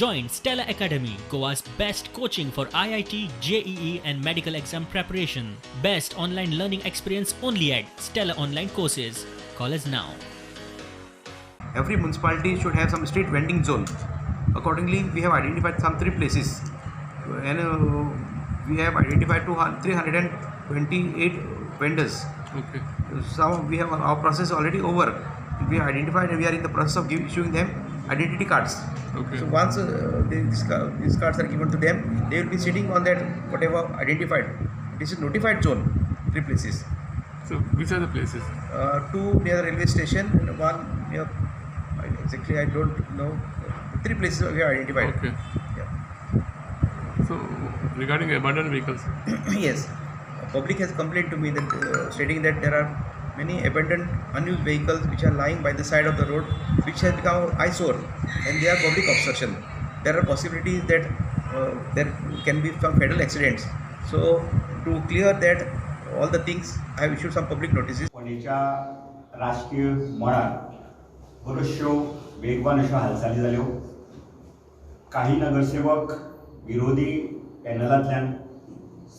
Join Stella Academy, Goa's best coaching for IIT, JEE and medical exam preparation. Best online learning experience only at Stella Online Courses. Call us now. Every municipality should have some street vending zone. Accordingly, we have identified some 3 places, and we have identified 328 vendors. Okay. So we have our process already over. We have identified and we are in the process of issuing them identity cards. Okay. So once these cards are given to them, they will be sitting on that whatever identified. This is notified zone, 3 places. So which are the places? 2 near the railway station and 1 near, exactly I don't know, 3 places we have identified. Okay. Yeah. So regarding abandoned vehicles? Yes. Public has complained to me that stating that there are many abandoned unused vehicles which are lying by the side of the road, which has become eyesore, and they are public obstruction. There are possibilities that there can be some fatal accidents. So to clear that all the things, I have issued some public notices. फोंडेच्या राजकीय मळार बऱ्योचश्यो वेगवान अश्यो हालचाली जाल्यो. काही नगरसेवक विरोधी पॅनलांतल्यान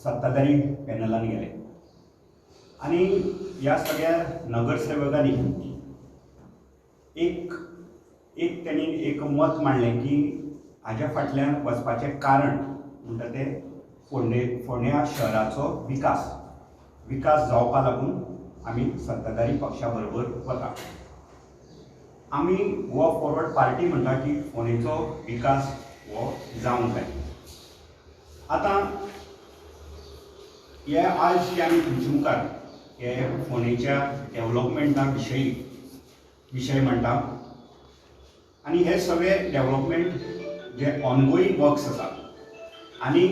सत्ताधारी पॅनलान गेले आनी ह्या सगळ्या नगरसेवकांनी एक एक तांणी एक मत मांडलें की हाज्या फाटल्यान वचपाचें कारण म्हणटा तें फोंड्या शहराचो विकास जावपा लागून आमी सत्ताधारी पक्षा बरोबर वता. आमी गोवा फॉरवर्ड पार्टी म्हणटा की फोंडेचो विकास हो जावंक जाय. आतां हे आज जे आमी तुमचे मुखार हे फोंडेच्या डेवलपमेंटा विशयी विशय म्हणटा आनी हे सगळे डेवलपमेंट जे ऑनगोईंग वर्क्स आसा आनी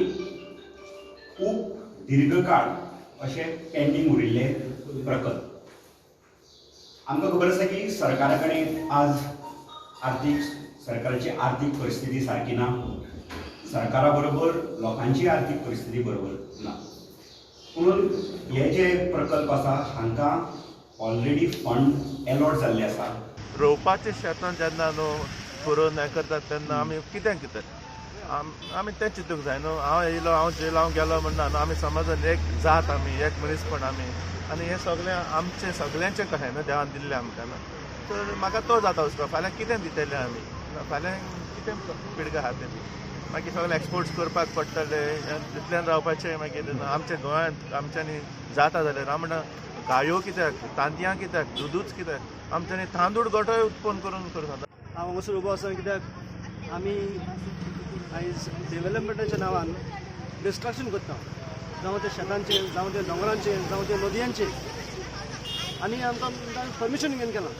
खूब दीर्घकाळ अशे पेंडींग उरिल्ले प्रकल्प. आमकां खबर आसा की सरकारा कडेन आज आर्थीक सरकाराची आर्थीक परिस्थिती सारकी ना, सरकारा बरोबर लोकांची आर्थीक परिस्थिती बरोबर ना, म्हणून हे जे प्रकल्प आसा हांकां ऑलरेडी फंड एलॉट जाल्ले आसा. रोवपाचे शेतां जेन्ना न्हू पुरोवन हें करतात तेन्ना आमी कितें कितें आमी तें चिंतूंक जाय न्हू. हांव येयलो हांव जेलो हांव गेलो म्हणना न्हू, आमी समाजान एक जात, आमी एक मनीसपण आमी, आनी हें सगळें आमचें सगळ्यांचें कशें न्हू देवान दिल्लें आमकां न्हू. तर म्हाका तो जाता हुस्को, फाल्यां कितें दितलें आमी, फाल्यां कितें पिडगा आहा तें मागीर सगळें एक्सपोर्ट्स करपाक पडटलें, तितल्यान रावपाचें. मागीर आमच्या गोंयांत आमच्यांनी जाता जाल्यार हांव म्हणटा गायो कित्याक, तांतयां कित्याक, दुदूच कित्याक, आमच्यांनी तांदूळ गोठोय उत्पन्न करून करूं जाता. हांव हांगासर उबो आसा कित्याक आमी आयज डेवलपमेंटाच्या नांवान डिस्ट्रक्शन करता, जावं तें शेतांचें, जावं तें दोंगरांचें, जावं तें नदयांचें, आनी आमकां परमिशन घेवन केलां.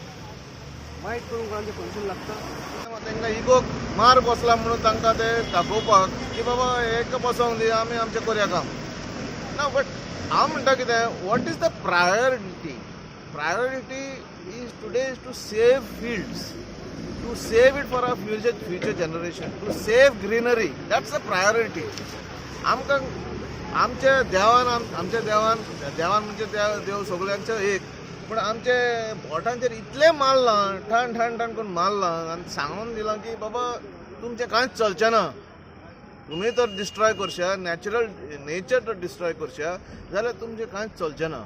वायट करूंक कोणाचें परमिशन लागता. तांकां इगोक मार बसला म्हणून तांकां ते दाखोवपाक की बाबा एक बसोंक दी, आमी आमचें करया काम ना. बट हांव म्हणटा कितें, what is the priority? Priority is today is to save fields, to save it for our future generation, to save greenery. That's the priority. आमकां आमच्या देवान, आमच्या देवान, देवान म्हणजे देव सगळ्यांचो एक, पूण आमचे बोटांचेर इतलें मारलां, ठण ठण ठण करून मारलां आनी सांगून दिलां की बाबा तुमचें कांयच चलचें ना, तुमी तर डिस्ट्रॉय करशा, नॅचरल नेचर तर डिस्ट्रॉय करशा जाल्यार तुमचें कांयच चलचें ना.